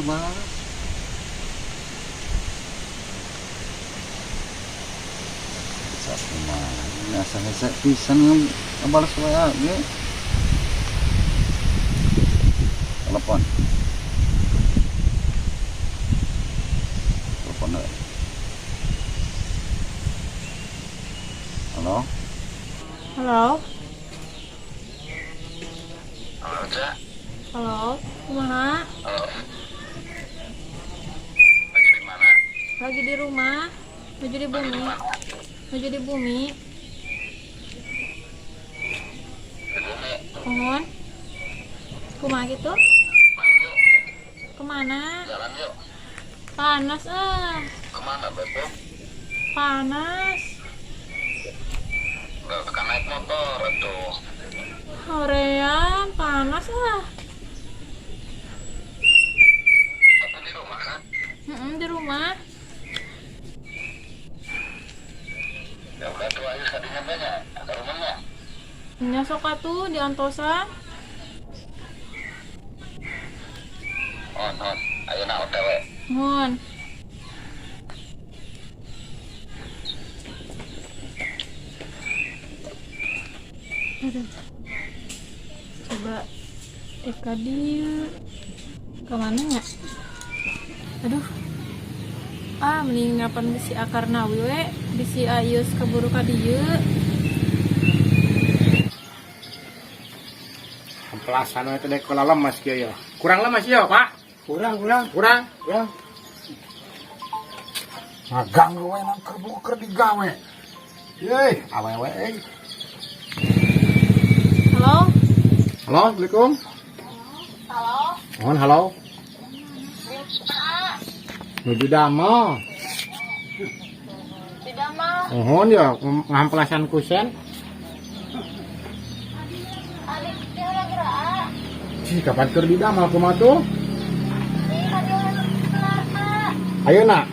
Balas. Sakumaha asa hese pisan ngabalas WA ge. Telepon. Telepon we. Halo. Halo. Halo, Ca. Halo, kumaha? Halo. Lagi di mana? Lagi di rumah, nuju di bumi. Nuju di bumi. Di bumi. Mohon. Kumaha gitu? Main yuk. Kemana? Jalan yuk. Panas ah. Kemana, Bebo? Panas. Gak akan naik motor tuh. Hoream, panas ah. Tapi di rumah kan? Mm di rumah. Ya udah tuh, ayo tadinya banyak. Ke rumahnya. Nya sok atuh diantosan. On, on. Ayo nak OTW. Mohon. Aduh. Coba Eka di kemana ya? Aduh. Ah, mending ngapan bisi akarna we, bisi ayus keburu ka dieu. Pelasan itu dek kalau lemas kieu ya. Kurang lemas ya, Pak? Kurang, kurang, Kurang. Kurang. Ngaganggu we nang keur keur digawe. Yeay, awewe euy. Halo? Halo, Assalamualaikum. Halo. Mohon halo. Nuju damel. Tidak mah. Mohon ya ngampelasan kusen. Adik dia lagi gerak. Cih, kapan keur didamel kumaha tuh? Ih, tadi orang. Ayo nak.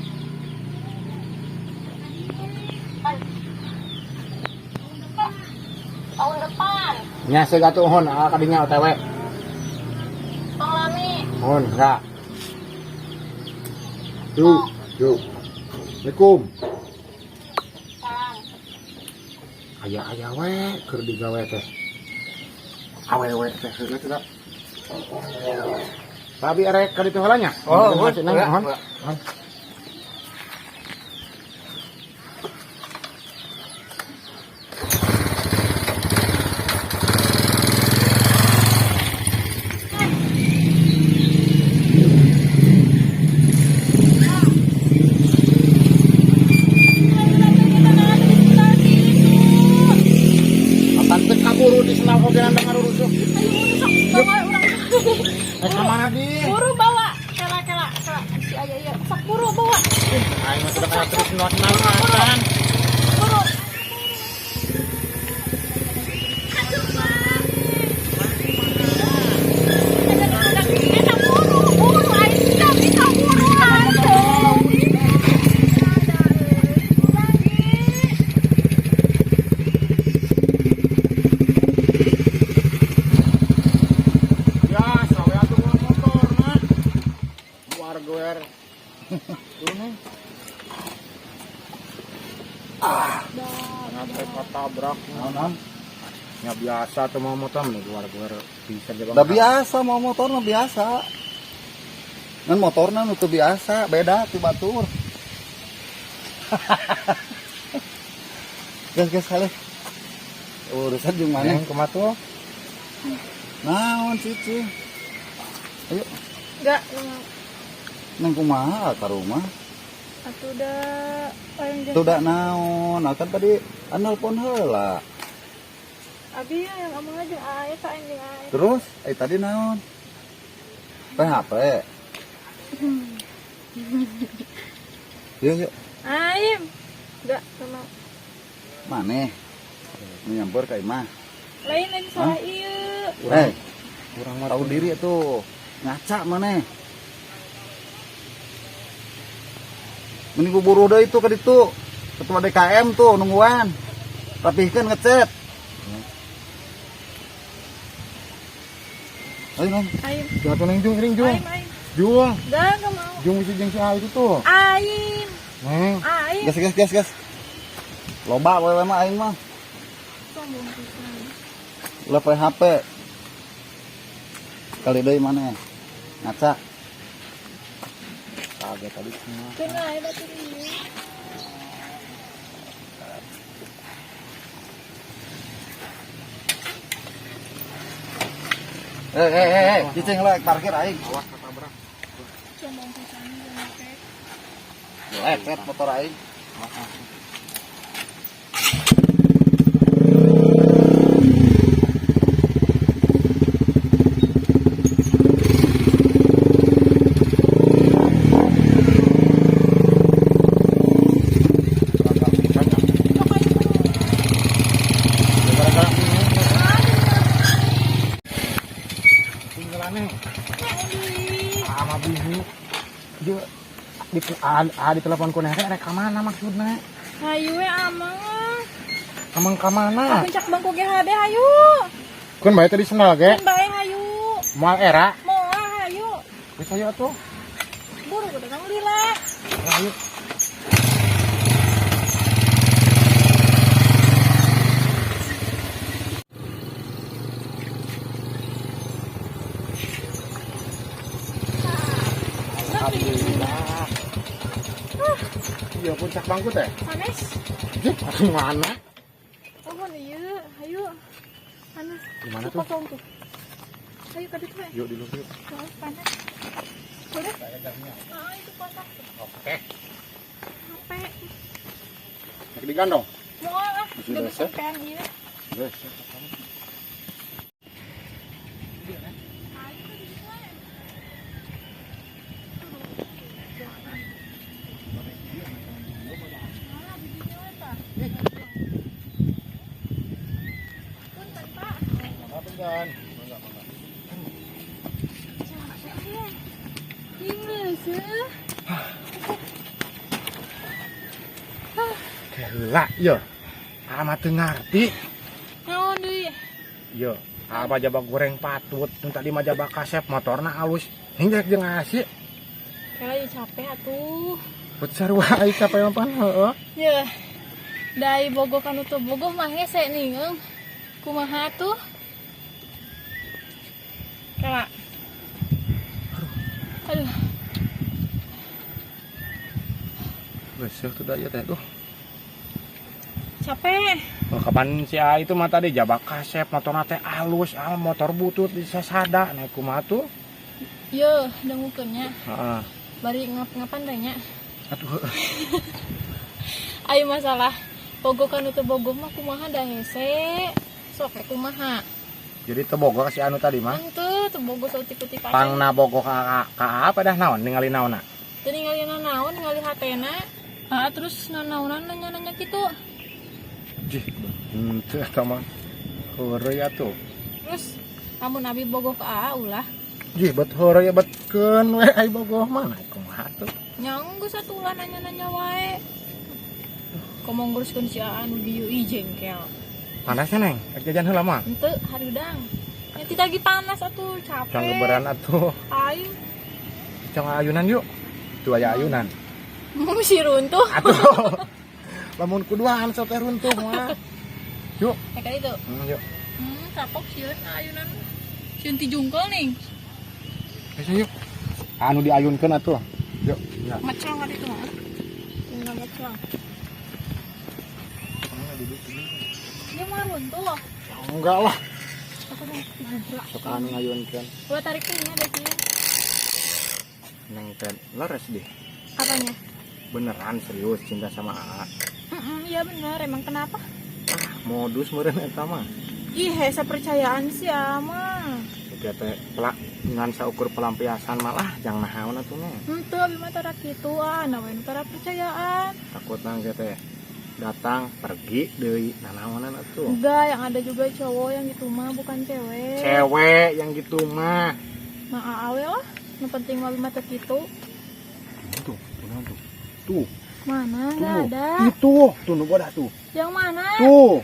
Tahun depan. Nya atuh hon ah kadinya OTW. Tong lami. Mohon, enggak. Yuk, yuk. Assalamualaikum. Salam. Aya-aya we keur digawe teh. Awewe teh heula teh. Tapi arek ka ditu heula nya? Oh, Masih nang enggak, mohon. enggak. Mohon. Kapan teh kaburu di senal oge anda ngarurusuk. Ayo buru sok bawa urang. Eh ka mana di? Buru bawa. Kela kela kela si aya ieu. Sok buru bawa. Aing mah sudah kana terus senal macan. Buru. Eta buru, buru aing tidak bisa buru atuh. Ya, sawe atuh bawa motor nah. Luar goer. Turun nih. Ah, ngapain ketabrak. Naon? Ya biasa tuh mau motor nih keluar keluar bisa aja. Udah biasa mau motor mah biasa. Ngan motorna nu teu biasa, beda ti batur. Gas gas kali. Urusan jeung maneh? Neng kumaha tuh? Naon cici? Ayo, Enggak, neng kumaha ka rumah? atuh udah lain. Tuh da naon? Nah, kan tadi nelpon heula. Abi ya yang ngomong aja aya ta jeung aya. Terus, eh tadi naon? PHP. Yuk, yuk. Aim. Enggak sama. Maneh. Nyamper ka imah. Lain lain salah ieu. Eh, Kurang mah tahu diri tuh. Ngaca maneh. Mending buru deui itu ke ditu. Ketua DKM tuh nungguan. Rapihkeun ngecet. Ayo, Neng. Aim. Jatuh neng jung, ring jung. Aim aim. Jung. Enggak, enggak mau. Jung bisa jeung si A itu tuh. Aing. Neng. Aing. Gas gas gas gas. Loba awewe mah aing mah. Sombong pisan. Ulah poe HP. Kali deui mana? Ngaca. Kaget tadi semua. Keun wae batur ieu. Eh eh eh eh, cicing lah parkir aing. Awas ketabrak. Sombong pisan jeung teh. Lecet motor aing. Tinggalannya sama bini. Dia di di telepon ku nenek rek ka mana maksudna? Hayu we amang. Amang ka mana? Puncak bangku GHD hayu. Keun bae tadi sendal ge. Keun bae hayu. Moal era. Moal hayu. Geus hayu atuh. Buru kudu nang lila. Hayu. Alhamdulillah. Iya puncak bangku teh. Panas. Ih, mana? Oh, mana ieu? Hayu. Panas. Gimana Tuh tuh? kosong tuh. Hayu ka ditu we. Yuk di luar yuk. Oh, panas. Boleh? Ah, itu kotak. Oke. HP. Nek digandong. Moal ah, Masih udah basah? kesampean ieu. Geus. Hayu ka ditu we. Ah, di dinya we tah. Punten, Pak. Dan. Capek ya. Inggris ya. Heula ye. Ama teu ngarti. Naon deui? Ye, apa jabak goreng patut, nu tadi mah jabak kasep motorna alus. Hingga jeung asi. Kela ya capek atuh. Bet sarua ai capek mah pan heueuh. Ya. Dai bogoh kanu teu bogoh mah hese nih, Kumaha tuh? Kela. Aduh. Geus tuh da ieu teh tuh. Capek. Oh, kapan si A itu mah tadi jabak kasep motorna teh alus, al motor butut disasada naik kumaha tuh? Ye, dangukeun nya. Heeh. Bari ngap-ngapan teh nya. Atuh heueuh. Ayo masalah bogoh kanu teu bogoh mah kumaha da hese. Sok we kumaha. Jadi teu bogoh ka si anu tadi mah. Henteu, teu bogoh sautik-utik acan. Pangna bogoh ka apa dah naon ningali naonna? Teu ningali naon, ningali hatena. Ah, terus nanaonan nanya-nanya kitu. Jih, henteu eta mah. Heureuy atuh. Terus lamun abi bogoh ka aa ulah. Jih, bet heureuy bet keun we ai bogoh mah naik kumaha tuh. Nya geus atuh ulah nanya-nanya wae. Komo nguruskeun si aa nu dieu ih jengkel. Panasnya neng, rek jajan heula mah. Henteu hareudang. Nya ti lagi panas atuh, capek. Cang geberan atuh. Aing Cang ayunan yuk. Tuh aya ayunan. mau si runtuh. Atuh. Lamun kuduaan sok teh runtuh mah. Yuk. Ya kali itu. Yuk. Kapok sieun ayunan. Sieun ti jungkol nih. Geus yuk. Anu diayunkeun atuh. Yuk. Ya. Ngeclang kali itu mah. Tinggal ngeclang. Dia mau runtuh. Enggak lah. Aku udah gubrak. Sok anu ngayunkeun. Gua tarik nih ada sih. Neng teh leres deh. Apanya? Beneran serius cinta sama AA. Iya bener, emang kenapa? Ah, modus meureun eta mah. Ih, hese percayaan sih ama. Oke teh pelak ngan saukur pelampiasan malah jang nahaon atuh neng. Henteu abi mah tara kitu ah, na we nu tara percayaan. Takut nang teh datang pergi deui nanaonan atuh. Enggak, yang ada juga cowok yang gitu mah bukan cewek. Cewek yang gitu mah. Nah, awe lah. Nu penting mah abi mah teu kitu. Tuh, tuh, tuh. Tuh. Mana? Enggak Tuh. ada. Itu, tuh nu bodah tuh. Yang mana? Tuh.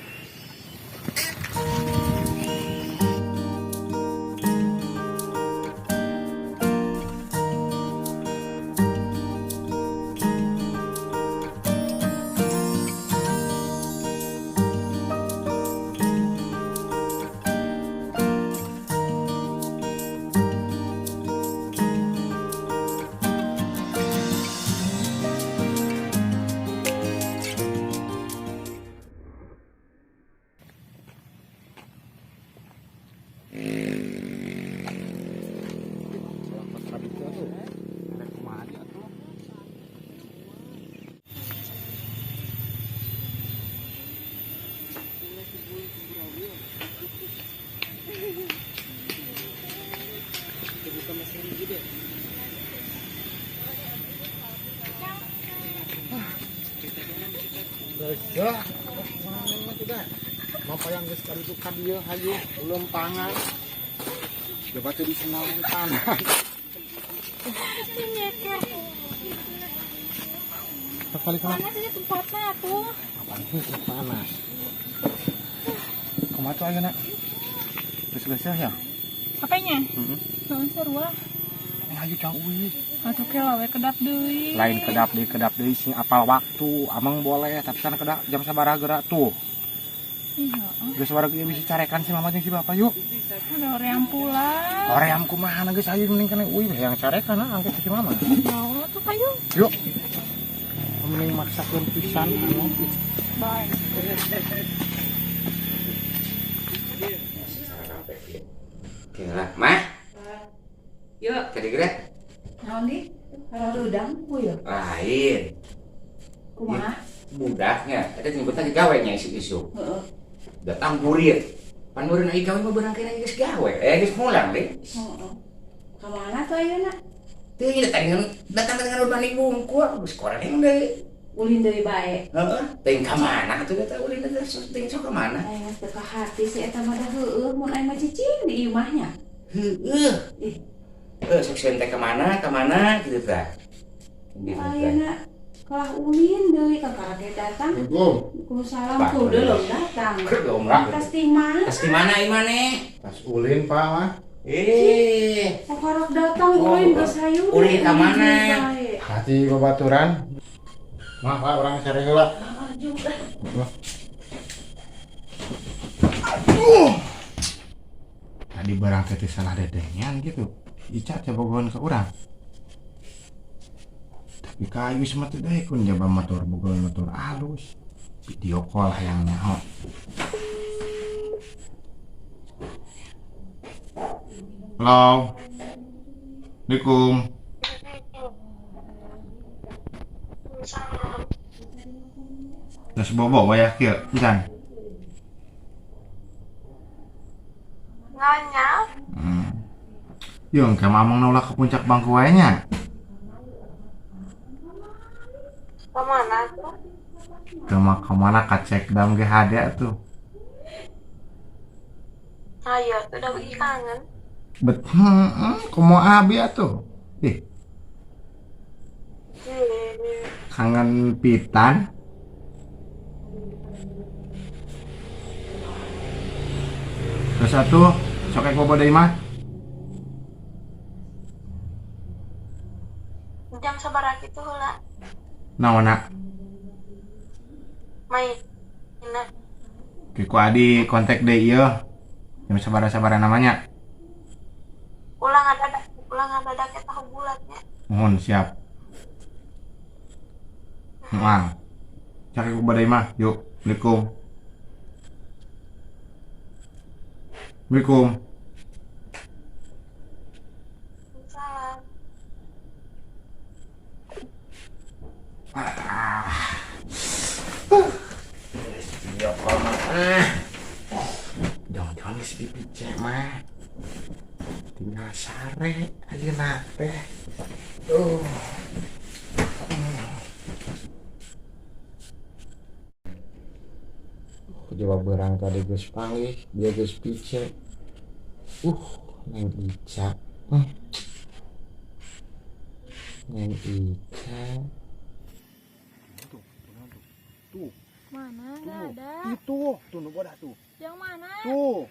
Geus mana mah tidak. Mapa yang geus kali itu ka dieu hayu lempangan. Coba teh disenang tanah. Nyeker. Kali kali. Panas aja tempatnya tuh. Apaan sih panas. Kumaha tuh ayeuna? Geus geus ya? Apanya? Heeh. Heeh, seru ah. Ini hayu cang uih. Atuh kela we kedap deui. Lain kedap deui sing apal waktu. Amang boleh tapi kan kedap jam sabaraha geura tuh. Iya, Geus wareg ieu bisa carekan si mama jeung si bapak yuk. ada hoream pulang. Hoream kumaha geus hayu mending kana uih hayang carekan ah angke si mama. Ya Allah tuh kayu. Yuk. Mending maksakeun pisan anu. Bye. Kira, mah, Yuk, tadi kira naon di? Harudang ku ya. lain. Kumaha? Budaknya, tadi nyebutnya gawe nya isu-isu. Heeh. Datang murid. Pan murid ai gawe mah beurang kena geus gawe. Eh geus mulang deh. Heeh. Ka mana tuh ayeuna? Teu datang datang dengan urban bungkul, geus koreng deui. Ulin deui bae. Heeh, teuing ka mana atuh eta ulin teh teuing sok ka mana? Aing mah teu ka hati si eta mah da heueuh mun aing mah cicing di imahnya. Heueuh. Ih. Sok sieun teh ka mana gitu tah. Gitu tah. Ayeuna kalah ulin deui ka karake datang. Waalaikumsalam tuh belum datang. Belum lah. Tas di mana? Tas di mana imane? Tas ulin Pak mah. Eh, Kakarok datang ulin geus hayu. Ulin ka mana? Hati babaturan. Mah Pak urang sare heula. Aduh. Tadi barang teh salah dedengan gitu. Ica teh bogohan ka urang. Tapi kayu mah teh deui kun jaba motor bogohan motor alus. Video call hayang nyaho. Halo. Assalamualaikum. Terus bobo wayah kieu, encan. Nanya. Yung engke mamang ulah ke puncak bangku wae nya. Kemana tuh? Ke mana ka cek dam ge hade atuh. Ayo, udah pergi kangen. Bet, kumaha abi atuh? Ih. Kangen pitan. Terus atuh, sok ek bobo deui mah. Jam sabaraha kitu heula? Naonna? Main. Oke, ku adi kontak deui ieu. Jam sabaraha-sabaraha namanya. Ulang ada tahu bulatnya. Mohon siap. Muang. Cari ku badai mah. Yuk, Assalamualaikum. Assalamualaikum. Salam. Video call mah. Jangan-jangan geus dipicek mah. Tinggal sare ayeuna teh. Tuh. Coba berang tadi geus panggih, dia geus pice. Neng Ica. Neng Ica. Tuh. Mana? Nggak ada. Itu, tuh nu bodah tuh. Yang mana? Tuh.